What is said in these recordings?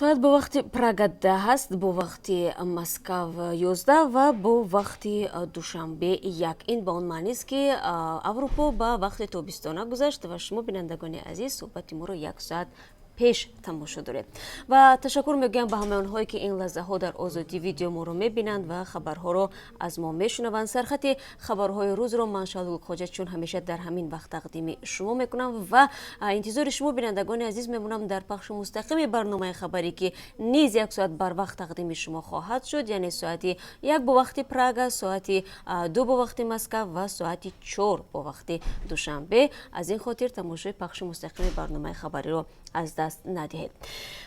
Соат бо вақти Прага 10 аст, бо вақти Москав 11 ва бо вақти Душанбе 1. Ин ба он маънист, ки Аврупо ба вақти тобистона гузашт ва шумо, бинандагони азиз, суҳбати моро як соат пеш тамошо доред. Ва ташаккур мегӯям ба ҳамаи онҳое, ки ин лаҳзаҳо дар Озодӣ Видео моро мебинанд ва хабарҳоро аз мо мешунаванд. Сархати хабарҳои рӯзро ман, Шалул Хоҷа, чун ҳамеша дар ҳамин вақт тақдими шумо мекунам ва интизори шумо, бинандагони азиз, мемонам дар пахши мустақими барномаи хабарӣ, ки низ як соат барвақт тақдими шумо хоҳад шуд, яъне соати 1 бо вақти Прага, соати 2 бо вақти Москав ва соати 4 бо вақти Душанбе. Аз ин хотир тамошои пахши мустақими барномаи хабариро аз даст надиҳед.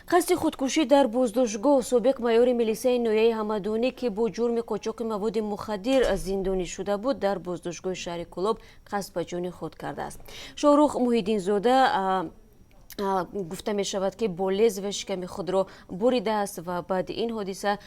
Қасди худкушӣ дар боздоштгоҳ. Собиқ майори милисаи ноҳияи Ҳамадонӣ, ки бо ҷурми қочоқи маводи мухаддир зиндонӣ шуда буд, дар боздоштгоҳи шаҳри Кӯлоб қасд ба ҷони худ кардааст. Шоҳрух Муҳиддинзода, гуфта мешавад, ки бо лезвия шиками худро буридааст ва баъди ин ҳодиса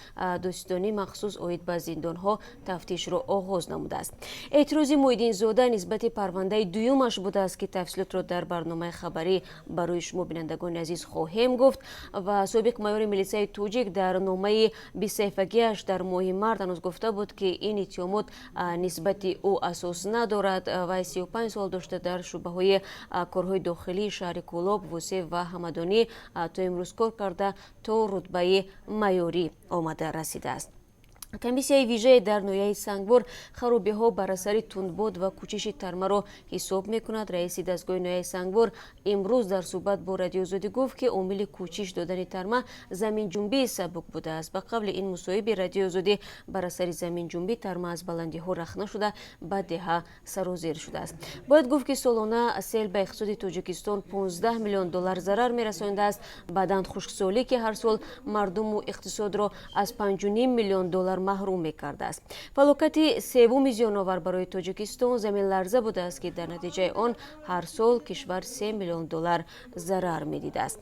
додситонии махсус оид ба зиндонҳо тафтишро оғоз намудааст. Эътирози Муҳиддинзода нисбати парвандаи дуюмаш будааст, ки тафсилотро дар барномаи хабарӣ барои шумо, бинандагони азиз, хоҳем гуфт. Ва собиқ майори милисаи тоҷик дар номаи бистсаҳифагиаш дар моҳи март ҳанӯз гуфта буд, ки ин иттиҳомот нисбати ӯ асос надорад. Вай 35 сол дошта, дар шӯъбаҳои корҳои дохилии шаҳри Кӯлоб, Восеъ ва Ҳамадонӣ то имрӯз кор карда, то рутбаи майорӣ омада расидааст. Комиссияи вижае дар ноҳияи Сангвор харобиҳо бар асари тундбод ва кӯчиши тармаро ҳисоб мекунад. Раиси дастгоҳи ноҳияи Сангвор имрӯз дар суҳбат бо Радиои Озодӣ гуфт, ки омили кӯчиш додани тарма заминҷунбии сабук будааст. Ба қавли ин мусоҳиби Радиои Озодӣ, бар асари заминҷунбӣ тарма аз баландиҳо рахна шуда, ба деҳа сарозер шудааст. Бояд гуфт, ки солона сел ба иқтисоди Тоҷикистон 15 миллион доллар зарар мерасонидааст. Баъдан хушксолӣ, ки ҳар сол мардуму иқтисодро аз 5,5 миллион доллар маҳрум мекардааст. Фалокати севуми зиёновар барои Тоҷикистон заминларза будааст, ки дар натиҷаи он ҳар сол кишвар 3 миллион доллар зарар медидааст.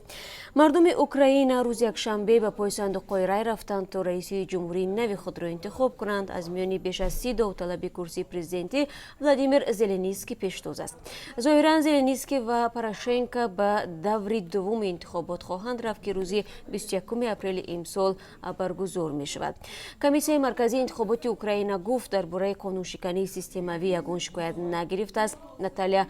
Мардуми Украина рӯзи якшанбе ба пои сандуқҳои рай рафтанд, то раиси ҷумҳурии нави худро интихоб кунанд. Аз миёни беш аз 30 довталаби курсии президентӣ Владимир Зеленский пештоз аст. Зоҳиран, Зеленский ва Порошенко ба даври дуввуми интихобот хоҳанд рафт, ки рӯзи 21 апрели имсол баргузор мешавад. Комиссияи марказии интихоботи Украина гуфт, дар бораи қонуншикании системавӣ ягон шикоят нагирифтааст. Наталия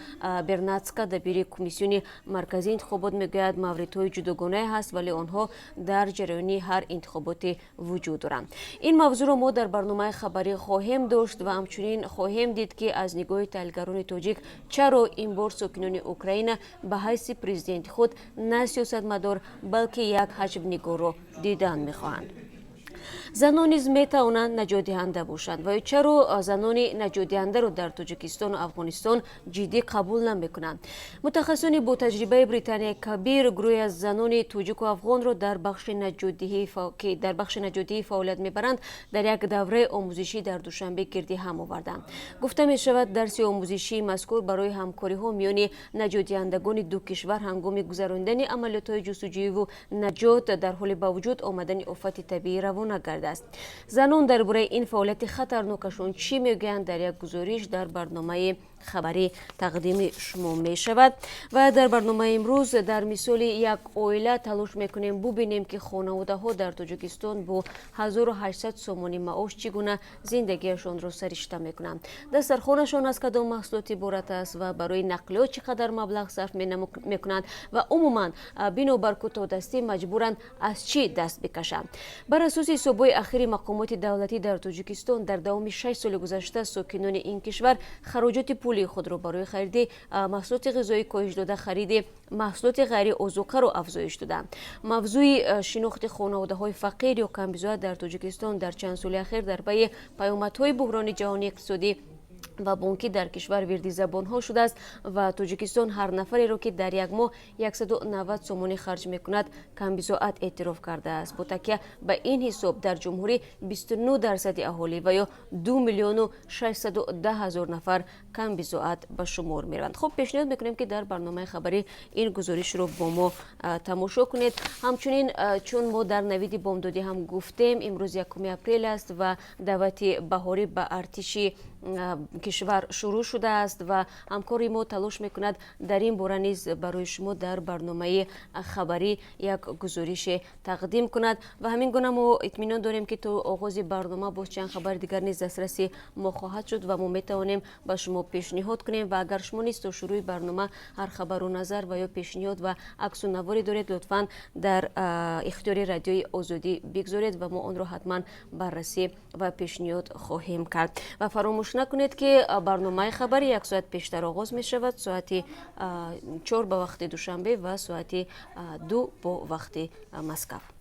Бернацка, дабири Комиссиони марказии интихобот, мегӯяд, мавридҳои ҷудогонае ҳаст, вале онҳо дар ҷараёни ҳар интихоботе вуҷуд доранд. Ин мавзӯъро мо дар барномаи хабарӣ хоҳем дошт ва ҳамчунин хоҳем дид, ки аз нигоҳи таҳлилгарони тоҷик чаро ин бор сокинони Украина ба ҳайси президенти худ на сиёсатмадор, балки як ҳаҷвнигорро дидан мехоҳанд. Занон низ метавонанд наҷотдиҳанда бошанд ва ё чаро занони наҷотдиҳандаро дар Тоҷикистону Афғонистон ҷиддӣ қабул намекунанд? Мутахассисони бо таҷрибаи Британияи Кабир гурӯҳе аз занони тоҷику афғонро, дар бахши ки дар бахши наҷотдиҳӣ фаъолият мебаранд, дар як давраи омӯзишӣ дар Душанбе гирди ҳам оварданд. Гуфта мешавад, дарси омӯзишии мазкур барои ҳамкориҳо миёни наҷотдиҳандагони ду кишвар ҳангоми гузаронидани амалиётҳои ҷустуҷӯиву наҷот дар ҳоли ба вуҷуд омадани офати табиӣ равона кардааст. Занон дар бораи ин фаъолияти хатарнокашон чӣ мегӯянд, дар як гузориш дар барномаи хабарӣ тақдими шумо мешавад. Ва дар барномаи имрӯз дар мисоли як оила талош мекунем бубинем, ки хонаводаҳо дар Тоҷикистон бо 1800 сомонӣ маош чӣ гуна зиндагиашонро саришта мекунанд, дастархонашон аз кадом маҳсулот иборат аст ва барои нақлиёт чӣ қадар маблағ сарф мекунанд ва умуман бинобар кӯтоҳдастӣ маҷбуранд аз чӣ даст бикашанд. Бар асоси ҳисобҳои ахири мақомоти давлатӣ дар Тоҷикистон, дар давоми 6 соли гузашта сокинони ин кишвар хароҷоти пулии худро барои хариди маҳсулоти ғизоӣ коҳиш дода, хариди маҳсулоти ғайриозуқаро афзоиш доданд. Мавзӯи шинохти хонаводаҳои фақир ё камбизоат дар Тоҷикистон дар чанд соли ахир дар пайи паёмадҳои буҳрони ҷаҳонии иқтисодӣ ва бонкӣ дар кишвар вирди забонҳо шудааст. Ва Тоҷикистон ҳар нафареро, ки дар як моҳ 190 сомонӣ харҷ мекунад, камбизоат эътироф кардааст. Бо такя ба ин ҳисоб дар ҷумҳурӣ 29 дарсади аҳолӣ ва ё 2 миллиону 610 ҳазор нафар камбизоат ба шумор мераванд. Хуб, пешниҳод мекунем, ки дар барномаи хабарӣ ин гузоришро бо мо тамошо кунед. Ҳамчунин, чун мо дар навиди бомдодӣ ҳам гуфтем, имрӯз 1 апрел аст ва даъвати баҳорӣ ба артиши Кишвар шурӯъ шудааст ва ҳамкори мо талош мекунад, дар ин бора низ барои шумо дар барномаи хабарӣ як гузорише тақдим кунад. Ва ҳамин гуна мо итминон дорем, ки то оғози барнома боз чанд хабари дигар низ дастраси мо хоҳад шуд ва мо метавонем ба шумо пешниҳод кунем. Ва агар шумо низ то шурӯъи барнома ҳар хабару назар ва ё пешниҳод ва аксу наворе доред, лутфан дар ихтиёри Радиои Озодӣ бигзоред ва мо онро ҳатман баррасӣ ва пешниҳод хоҳем кард. Ва фаромӯш накунед, ки барномаи хабарӣ як соат пештар оғоз мешавад, соати 4 ба вақти Душанбе ва соати 2 бо вақти Москав.